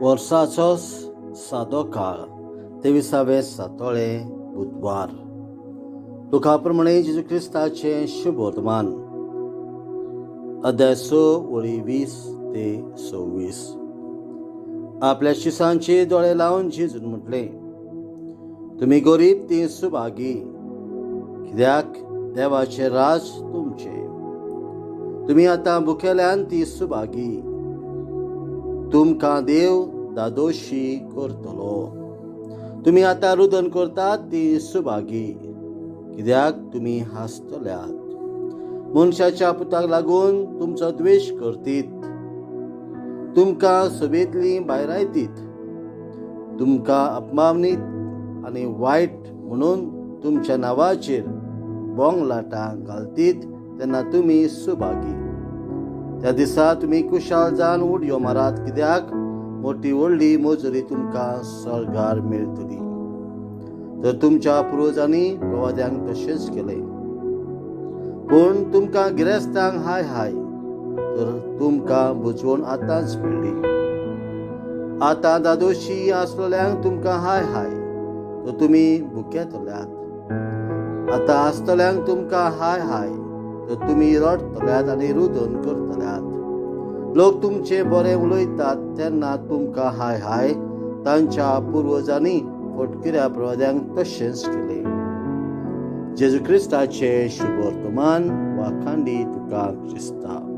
वर्साचो सादो काळ, तेविसावें सातोळें, बुधवार. लुका प्रमाणे जेजू क्रिस्ताचें शुभवर्तमान, अध्याय 6, वळी 20 ते 26. आपल्या शिसांचे दोळे लावन जेजून म्हटलें, तुमी गरीब ती सुभागी, कित्याक देवाचें राज तुमचें. तुमी आतां भुकेल्यान ती सुभागी, तुमकां देव दादोशी करतलो. तुमी आतां रुदन करतात ती सुभागी, कित्याक तुमी हांसतल्यात. मनशाच्या पुताक लागून तुमचो द्वेश करतीत, तुमकां सभेंतली भायरायतीत, तुमकां अपमानीत आनी वायट म्हणून तुमच्या नांवाचेर बोंगलाटां घालतीत तेन्ना तुमी सुभागी. त्या दिसा तुमी खुशाल जावन उडयो मारात, कित्याक मोटी व्हडली मजुरी तुमकां सर्गार मेळटली. तर तुमच्या पुर्वजांनी प्रवाद्यांक तशेंच केलें. पूण तुमकां गिरेस्तांक हाय हाय, तर तुमकां बुजवण आतांच मेळ्ळी. आतां दादोशी आसलेल्यांक तुमकां हाय हाय, तर तुमी भुकेतल्यात. आतां आसतल्यांक तुमकां हाय हाय, तर तुमी रडटल्यात आनी रुदन करतल्यात. लोक तुमचे बरें उलयतात तेन्ना तुमकां हाय हाय, तांच्या पुर्वजांनी फटकिऱ्या प्रवाद्यांक तशेंच केलें. जेजू क्रिस्ताचें शुभवर्तमान. वाखांडी तुका क्रिस्ता.